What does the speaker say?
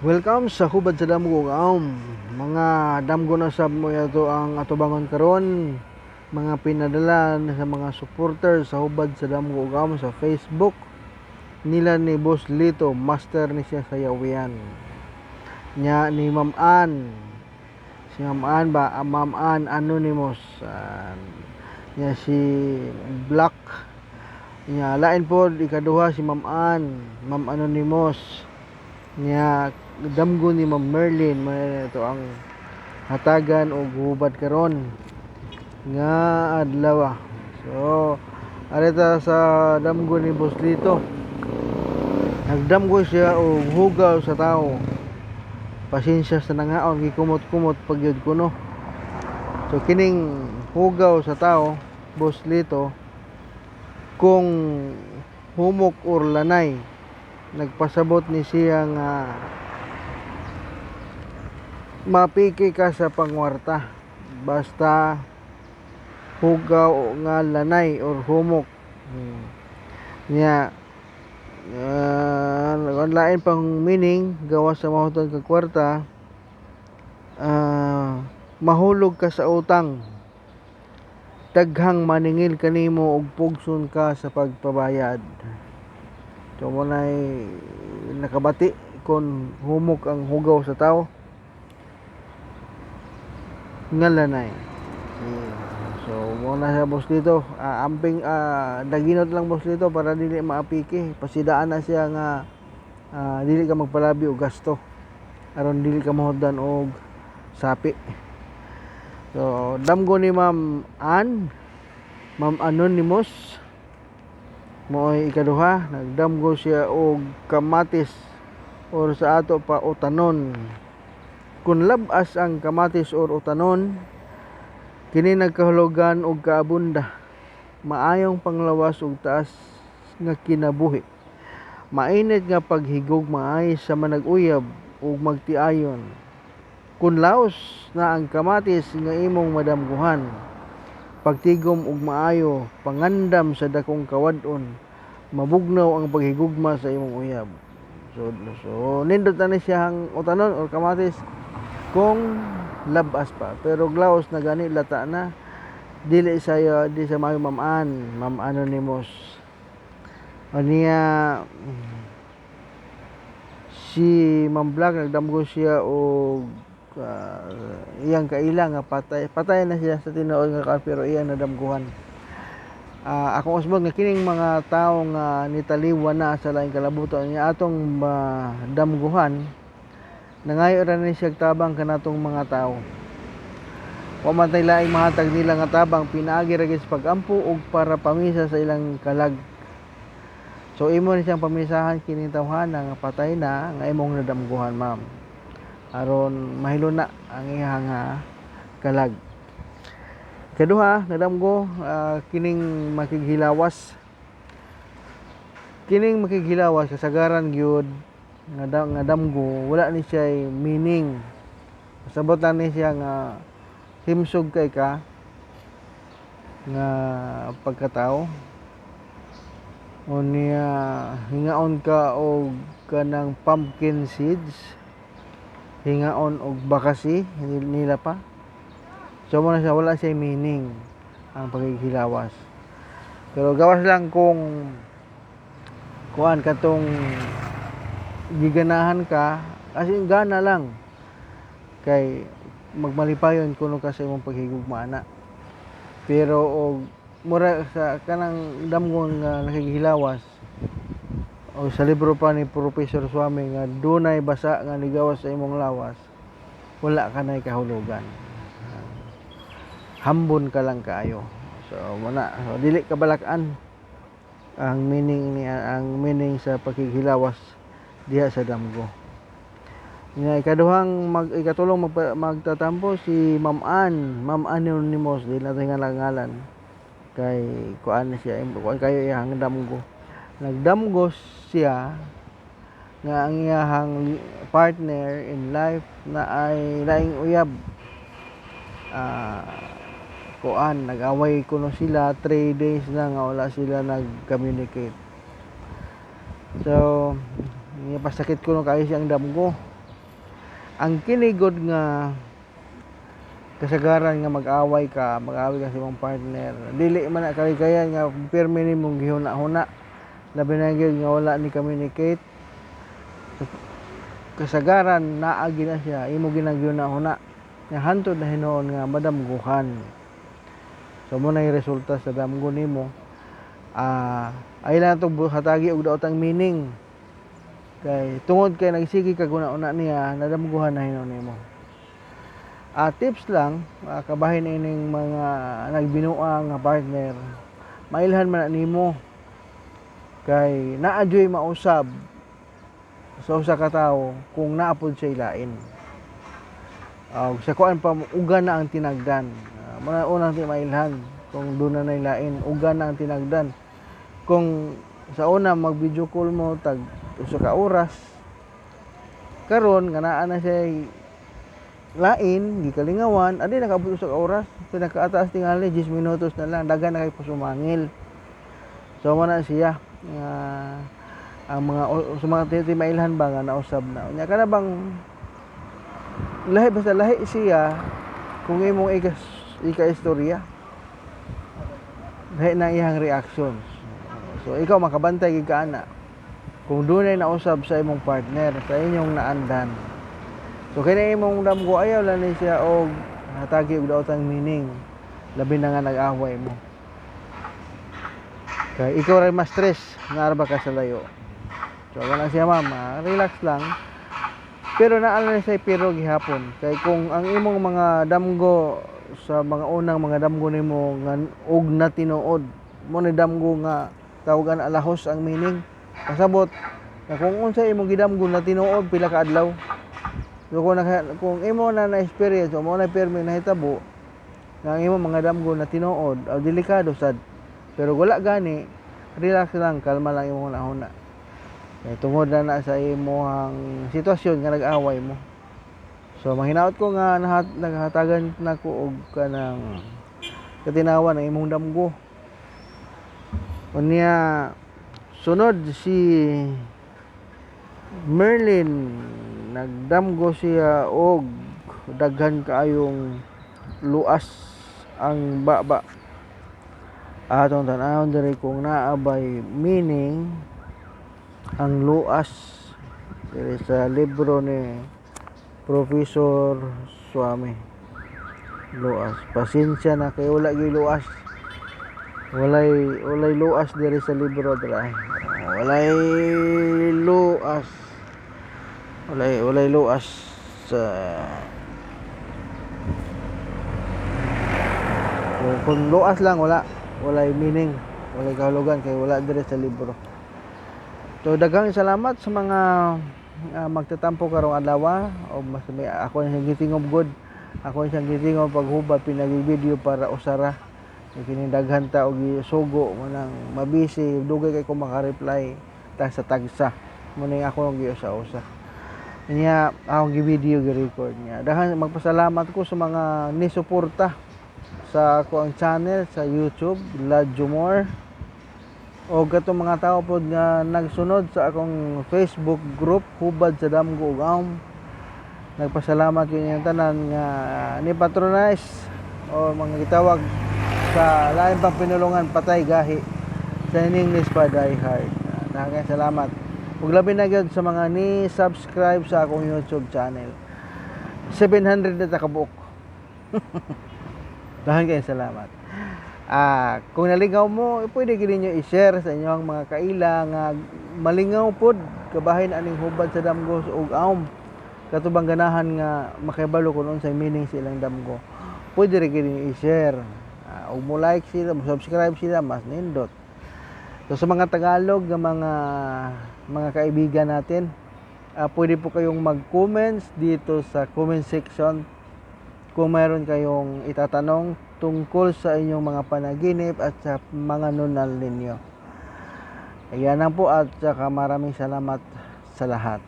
Welcome sa Hubad sa Damgo Kaom. Mga damgo na sab mo yato ang atubangon karon. Mga pinadala sa mga supporter sa Hubad sa Damgo Kaom sa Facebook nila ni Boss Lito, master ni siya sa Yawian. Nya ni Ma'am Ann. Si Ma'am Ann ba? Ah, Ma'am Ann Anonymous. Nya si Black. Nya lain po ikaduha si Ma'am Ann, Ma'am Anonymous. Nya damgo ni Ma'am Merlin man ito ang hatagan og hubad karon nga adlaw. So arita sa damgo ni Boss Lito. Nagdamgo siya og hugaw sa tao. Pasensya sa nangaon, gikumot-kumot pag yun kuno. So kining hugaw sa tao, Boss Lito, kung humok or lanay, nagpasabot ni siya nga mapiki ka sa pangwarta basta hugaw nga lanay or humok. Niya lain pang meaning, gawas sa mahuton kag kwarta, mahulog ka sa utang, daghang maningil kanimo og pugson ka sa pagpabayad. So mo nay nakabati kon humok ang hugaw sa tao nga lanay. So mo na siya, Boss Lito. Amping daginot lang, Boss Lito, para dili maapiki. Pasidaan na siya nga dili ka magpalabi og gasto aron dili ka mahutdan og sapi. So damgo ni Ma'am Ann, Ma'am Anonymous, mo'y ikaduha. Nagdamgo siya og kamatis or sa ato pa utanon. Kung labas ang kamatis or utanon, kini nagkahulugan og kaabunda, maayong panglawas ug taas nga kinabuhi, mainit nga paghigugma, maay sa manag-uyab ug magtiayon. Kun laos na ang kamatis nga imong madamguhan, pagtigom og maayo, pangandam sa dakong kawad-on, mabugnaw ang paghigugma sa imong uyab. So nindot na ni siya ang utanon or kamatis kung labas pa, pero glaos na gani, lata na, dili sayo, di sa maayo, Ma'am Ann, Ma'am Anonymous. Aniya si Ma'am Black, nagdamgo siya og iyang kaila nga patay, patay na siya sa tinuod nga kaon, pero iyang nadamguhan. Akong usbon nga kining mga tawo nga nitaliwa na sa laing kalabutan niya atong madamguhan, nangayo ra ni siya tabang kanatong mga tawo. Wa man tay laing mahatag nila nga tabang, pinaagi ra gyud sa pag-ampo ug para pamisa sa ilang kalag. So imo ni siyang pamisahan kining tawhana nga patay na nga imong nadamguhan, ma'am, aron mahiluna ang iyang nga kalag. Kaduha, nadamgo kining makighilawas. Kining makighilawas, kasagaran gyud nga damgo, wala ni siya meaning. Sabot lang ni siya nga himsog kay ka nga pagkatao. O niya hingaon ka og kanang pumpkin seeds, hingaon og bakasi nila pa. So mo na siya, wala siya meaning ang paghihilawas. Pero gawas lang kung kuan katong giganahan ka, as in gana lang kay magmalipayon kuno ka sa imong paghigugma ana. Pero og mura sa kanang damgon nga nakighilawas, o sa libro pa ni Professor Swami nga dunay basa nga nigawas sa imong lawas, wala ka nay kahulugan, hambon ka lang kaayo. So mo na, so, dili ka balak-an ang meaning ni ang meaning sa pakighilawas diha sa damgo. Nga ikaduhang ikatulong magtatampo si Ma'am Ann, Ma'am Anonymous, di natin nga ngalan kay kuan siya, kuan kayo iyang damgo. Nagdamgo siya nga ang iyahang partner in life na ay laing uyab. Kuan, nag-away kuno sila, 3 days na nga wala sila nag-communicate. So, pasakit kuno kayo siyang damgo. Ang kinigod nga kasagaran nga mag-away ka sa imong partner, dili man na kalikayan nga pirmi nimong gihuna-huna, labi na gyud nga wala ni communicate. So, kasagaran naa gyud na siya imo ginaghuna-huna nga hantod na hinuon nga madamguhan. So mo na yung resulta sa damgo nimo. Ay lang itong hatagi og daotang meaning kay tungod kay nagsige kag una-una niya, nadamguhan na hinuon nimo. Tips lang, kabahin ining mga nagbinuang nga partner, mailhan man na nimo kay naa juy mausab sa usa ka tawo kung naa pod siya ilain. Sa kuan pa, uga na ang tinagdan. Muna unang ti mailhan kung doon na lain, uga na ang tinagdan. Kung sa una mag video call mo tag usa ka oras, karon nga naa na siya lain gikalingawan, adi nakaabot usa ka oras, pinakaataas tingali 10 minutos na lang, daghan na kay pasumangil. So mo na siya nga ang mga sa mga ti mailhan ba nga nausab na. Unya kana bang lahi, basta lahi siya kung imong ika istorya, lahi na iyang reactions. So ikaw makabantay gid ka ana kung dunay nausab sa imong partner sa inyong naandan. So kini imong damgo, ayaw lang ni siya og hatagi og daotang meaning, labi na nga nag-away mo. Kay ikaw ray mas stress naa ra ba ka sa layo. So wala siya, ma'am, relax lang. Pero naa na siya pero gihapon kay kung ang imong mga damgo sa mga unang mga damgo nimo nga og na tinuod mo ni damgo nga tawagan alahos ang meaning, pasabot na kung unsa imong gidamgo na tinuod pila ka adlaw. So kung imo na na-experience o mo na pirmi nahitabo nga ang imong mga damgo na tinuod, aw delikado sad. Pero wala gani, relax lang, kalma lang imong hunahuna. Kay tungod na na sa imong sitwasyon nga nag-away mo. So manghinaot ko nga naghatagan nako og kanang katinawan ang imong damgo. Unya sunod si Merlin, nagdamgo siya og daghan kaayong luas ang baba. Atong tan-awon diri kung naa bay meaning ang luas diri sa libro ni Professor Swami. Luas, pasensya na kay wala gyud luas. Walay luas diri sa libro dira. Walay luas. Walay luas sa kung luas lang, wala, walay meaning, walay kahulugan kay wala diri sa libro. So daghang salamat sa mga magtatampo karong adlaw o mas may ako na siyang gitingob god. Ako na siyang gitingob paghubad pinagi-video para usara. Kay kining daghan ta og gisugo mo nang mabisi, dugay kay ko maka-reply ta sa tagsa. Mo ning ako ang giusa-usa. Niya akong gi-video, gi-record niya. Daghan magpasalamat ko sa mga ni-suporta sa ako ang channel sa YouTube, Ladjumor. O katong mga tao pod nga nagsunod sa akong Facebook group Hubad sa Damgo ug Aum. Nagpasalamat ko inyong tanan nga ni patronize o mga gitawag sa lain pang pinulungan patay gahi sa English pa die hard. Daghang salamat. Ug labi na gyud sa mga ni subscribe sa akong YouTube channel. 700 na ta kabuok. Daghang kayong salamat. Kung nalingaw mo, pwede gid ninyo i-share sa inyong mga kaila nga malingaw pod kabahin aning hubad sa damgo ug aum. Katubang ganahan nga makibalo kung unsay meaning sa ilang damgo. Pwede rin gid ninyo i-share. Ug mo like sila, mo subscribe sila, mas nindot. So sa mga Tagalog nga mga kaibigan natin, pwede po kayong mag-comments dito sa comment section kung mayroon kayong itatanong tungkol sa inyong mga panaginip at sa mga nunal ninyo. Ayan lang po at saka maraming salamat sa lahat.